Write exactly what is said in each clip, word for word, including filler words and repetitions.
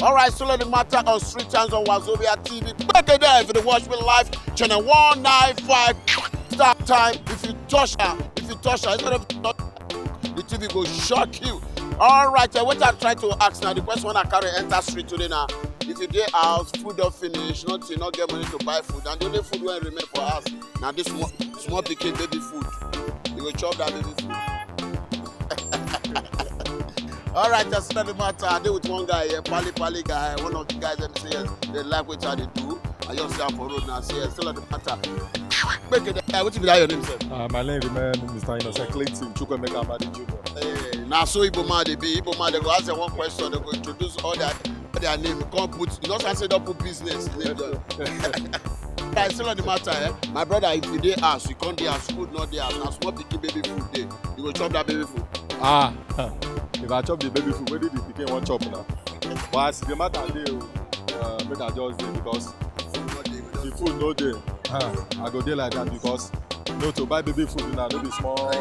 All right, so the matter on Street Times on Wazobia T V. Back again, if you watch me live, channel one nine five. Start time. If you touch her, if you touch her, it's not a the T V go shock you. All right, uh, what I try to ask now, the question I carry enter street today now. If you dey house, food don finish, nothing, not get money to buy food, and the only food wey remain for house na this small, small pikin baby food. You go chop that baby food. All right, that's not the matter. I dey with one guy here, Pali Pali guy, one of the guys dem say yes, they like what I dey do. I just see am for road now, say yes, still not the matter. Make it, uh, wetin be that your name, sir? Uh, my name remain Mister Innocent Clinton Chukwuemeka Amadi Junior. Hey, na so Igbo man dey be. Igbo man dey go ask them one question, they go introduce all their, all their name, come put, you know, say don put business name join. I still on the matter, eh? My brother, if you dey house, you come dey house, food not dey house, na small pikin baby food dey. You go chop that baby food. Ah, if I chop the baby food, where did the pikin wan chop now? But as the matter dey, uh, make I just dey because the food no dey. Ah, I go dey like that because, you know, to buy baby food now no be small, e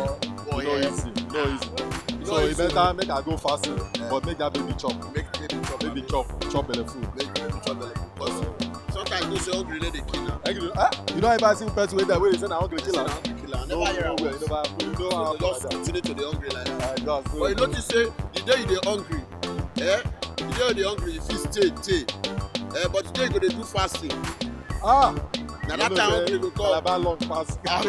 no easy, e no easy. So e better make I go fasting, but make that baby chop. Make baby chop. Baby chop, chop belle food. Make baby chop belle food. Because sometimes you say hungry no dey kill am. Hungry, ah, you know, if I see person wey die, wey dey say na hungry kill am. Say na hungry kill am. No, never hear am. No, you never, you know how. So just continue to dey hungry like that. Ah, just. But you notice say the day you dey hungry, eh? The day you dey hungry, you fit stay, stay. Eh, but the day you go dey do fasting. Ah. Na that time hungry go come. Calabar long pass. That's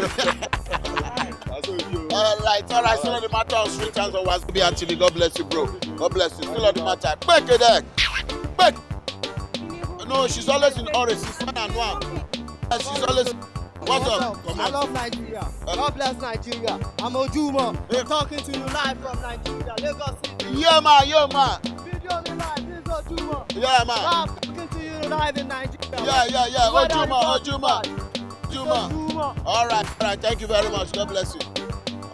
what you. All right, all right. So the matter of Street Times on Wazobia T V. God bless you, bro. God bless you. Still on the matter. Quick there. Quick. No, she's always in hurry. She's fine and warm. Yes, she's always. What's up? Come on. I love Nigeria. God bless Nigeria. I'm Ojumo. Hey. Talking to you live from Nigeria, Lagos City. Yeah, man. Yeah, man. Video me live. This is Ojumo. Yeah, man. I'm talking to you live in Nigeria. Yeah, yeah, yeah. Ojuma, Ojuma. Ojuma. All right, all right. Thank you very much. God bless you.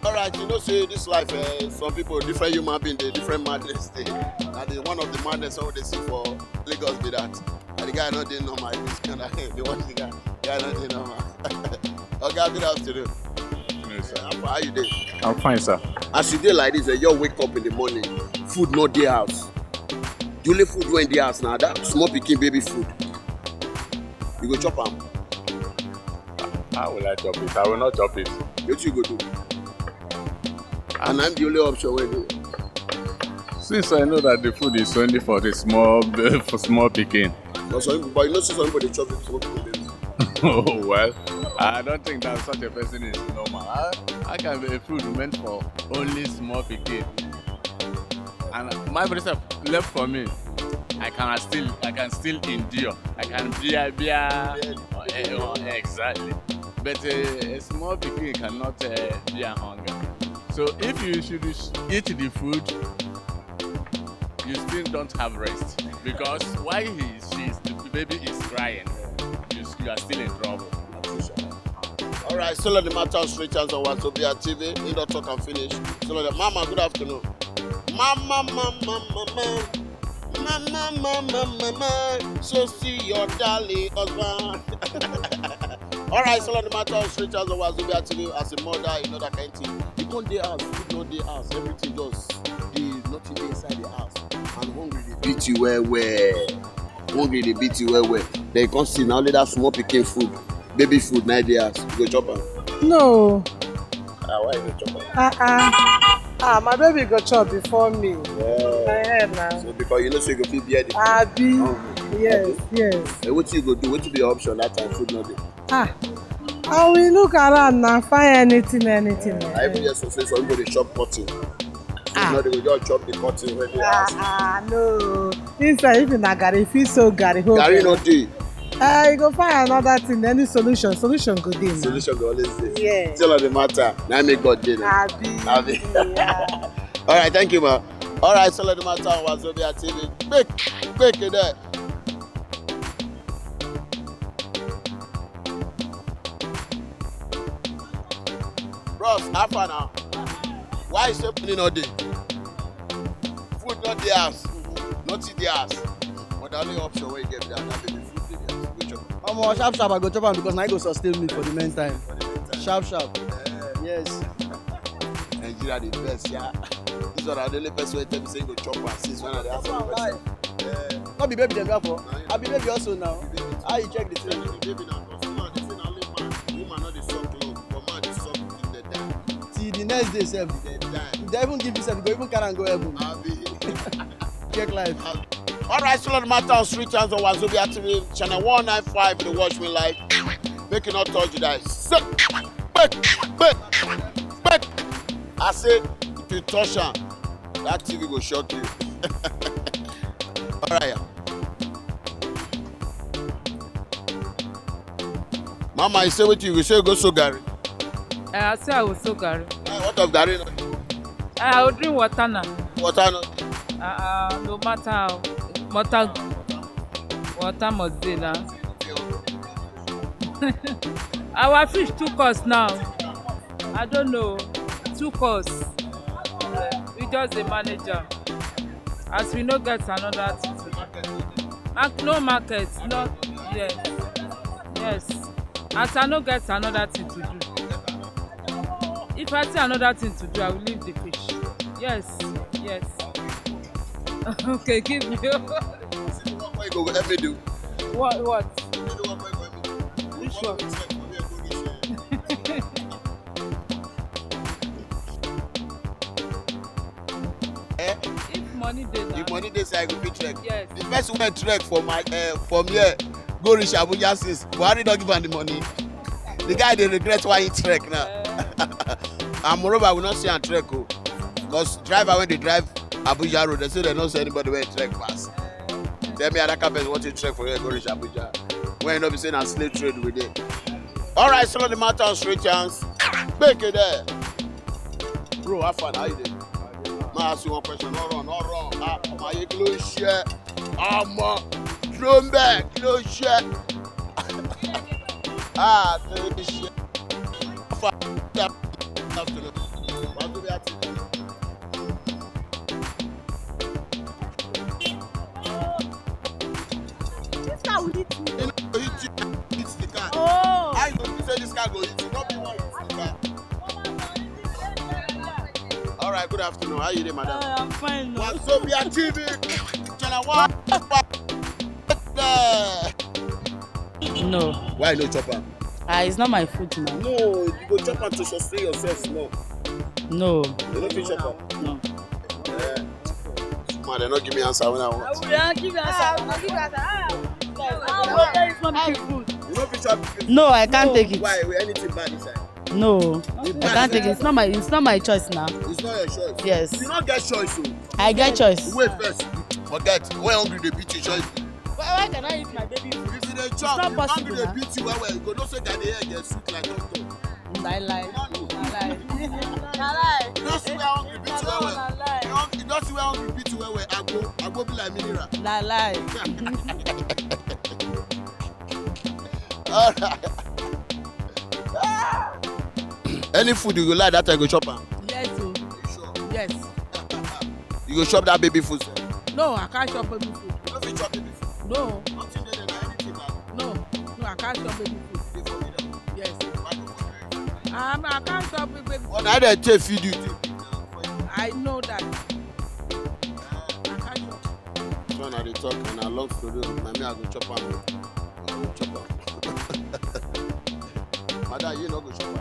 All right, you know, say this life, eh, some people, different human being, dey different madness dey. And the one of the madness wey dey see for Lagos be that. And the guy no dey normal. If you see the watch the guy, the guy no dey normal. Oga, good afternoon. Yes, sir. How, how you dey? I'm fine, sir. As you dey like this, eh, you wake up in the morning, food no dey house. The only food wey dey house na that small pikin baby food. You go chop am? How will I chop it? I will not chop it. Wetin you go do? And I'm the only option wey dey. Since I know that the food is only for the small, for small pikin. But some people, but you know, see some people dey chop it, small pikin baby. Oh, well, I don't think that such a person is normal. How, how can a food meant for only small pikin? And my brother left for me, I can still, I can still endure. I can bear, bear. Bear. Eh, eh, oh, exactly. But, uh, a small pikin cannot, uh, bear hunger. So if you should eat the food, you still don't have rest, because while he is, she is, the baby is crying, you, you are still in trouble. All right, so let the matter straight as on Wazobia T V. He don't talk and finish. So let the mama, good afternoon. Mama, mama, mama, mama, mama, mama. So see your darling husband. All right, so let the matter straight as on Wazobia T V. As a mother, you know that kind of thing. You can't dey house, food no dey house. Everything just dey, nothing dey inside the house. And hungry dey beat you well well. Hungry dey beat you well well. Then you come see na only that small pikin food, baby food na dey house. You go chop am? No. Ah, why you go chop am? Ah, ah. Ah, my baby go chop before me. Yeah. Eh, na. So because you know say you go fit bear the hungry. Abi. Yes, yes. Eh, wetin you go do? Wetin be your option that time food no dey? Ah, I will look around now, find anything, anything. I even hear some say some people dey chop cotton. So, ah, you know, they go just chop the cotton wey dey house. Ah, ah, no. Inside, if na garri, if you so garri, hold garri no dey. Uh, you go find another thing, any solution. Solution go dey now. Solution go always dey. Yeah. Tell her the matter. Na make God dey now. Abi. Abi. Yeah. All right, thank you, ma. All right, so let the matter on Wazobia T V. Quick, quick, you there. Bros, how far now? Why you say money no dey? Food no dey house. Nothing dey house. But the only option wey you get be that, that be the food dey house. Go chop. Omo, sharp sharp, I go chop am because na e go sustain me for the meantime. For the meantime. Sharp sharp. Eh. Yes. Nigeria the best, yeah. This one na the only person wey tell me say he go chop am since when I dey ask am question. No be baby dem drop for. I be baby also now. How you check the thing? Baby na, 'cause woman dey say na only man, woman no dey suck love, but man dey suck till dem die. Till the next day sef. Dem die. If dem even give you sef, you go even carry am go heaven. Abi. Check life. All right, still on the matter of street chance on Wazobia T V, channel one nine five, you dey watch me live. Make you not touch that. Say, back, back, back. I say, if you touch am, that T V go shock you. All right. Mama, you say wetin you go say, go so garri. Eh, I say I will so garri. Eh, what of garri? Eh, I will drink water now. Water no. Uh, uh, no matter how. Water, water must be now. Our fish too cost now. I don't know. Too cost. We just dey manage am. As we no get another thing to do. Mark-, no market, no, yes, yes. As I no get another thing to do. If I see another thing to do, I will leave the fish. Yes, yes. Okay, give me. What you go help me do? What, what? You know what you go help me do? Which one? Eh? If money dey na. If money dey, say I go fit trek. Yes. The person wey trek for my, eh, from here, go reach Abuja since Buhari don give am the money. The guy dey regret why he trek now. Eh. And moreover, we no see am trek o. 'Cause driver wey dey drive Abuja road, dem say dem no see anybody wey trek pass. Tell me, Adaka person want to trek for here, go reach Abuja. When e no be say na slave trade we dey. All right, so the matter of street chance. Make it there. Bro, how far? How you dey? Ma ask you one question. No run, no run. Ah, ọmọ ayé, kí ló ń ṣe ẹ́? Ọmọ, dúró ń bẹ̀, kí ló ń ṣe ẹ́? Ah, kí ló ń ṣe ẹ́? How far? Afternoon. Wàá tó bí a ti. This car will hit me. E no go hit you, hit the car. Oh. How you go say this car go hit you? No be one hit the car. All right, good afternoon. How you dey, madam? Uh, I'm fine. No. Wazobia T V, channel one. No. Why you no chop am? Ah, it's not my food now. No, you go chop am to sustain yourself small. No. You no fit chop am? No. Eh, man, dem no give me answer wey I want. I will give you answer. Ah, I will give you answer. Ah, ah, that is not my food. You no fit chop the food? No, I can't take it. Why? With anything bad inside? No, I can't take it. It's not my, it's not my choice now. It's not your choice. Yes. You no get choice o. I get choice. Wait first. Forget. When hungry dey beat you, choice. Why, why can I eat my baby food? If you dey chop, if hungry dey beat you well well, you go know say garden egg dey sweet like doctor. Lie, lie. Lie, lie. You don see where hungry beat you well well? You don, you don see where hungry beat you well well? Agbo, agbo be like mineral. Lie, lie. All right. Any food you go like, that time you go chop am. Yes o. You sure? Yes. You go chop that baby food, sir? No, I can't chop baby food. You no fit chop baby food? No. Nothing dey there, na anything, na? No, no, I can't chop baby food. Dey for me now. Yes. Why you go drink? Um, I can't chop baby food. Well, na dem take feed you, take feed now. I know that. I can't chop. This one I dey talk, and na long story o. Na me I go chop am o. I go chop am. Madam, you no go chop am?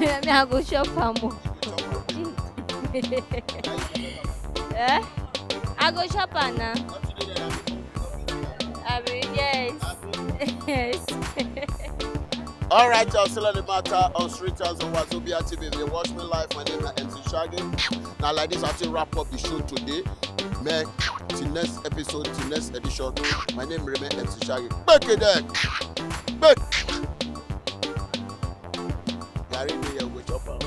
Me, I go chop am o. You go chop am. Eh? I go chop am na. Abi, yes. Yes. All right, y'all, still on the matter on Street House on Wazobia T V. If you watch me live, my name is M C Shaggy. Now, like this, I still wrap up the show today. Man, till next episode, till next edition. My name remain M C Shaggy. Back it there. Back. Garri dey here, we go chop am.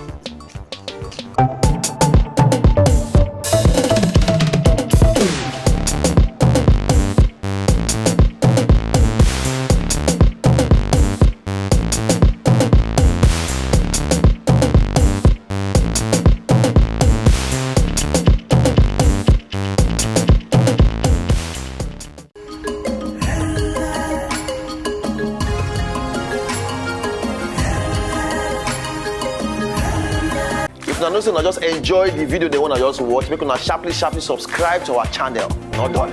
If una know say una just enjoy the video, the one I just watch, make una sharply, sharply subscribe to our channel. Not done.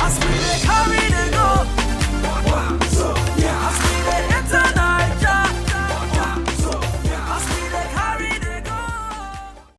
As we dey carry the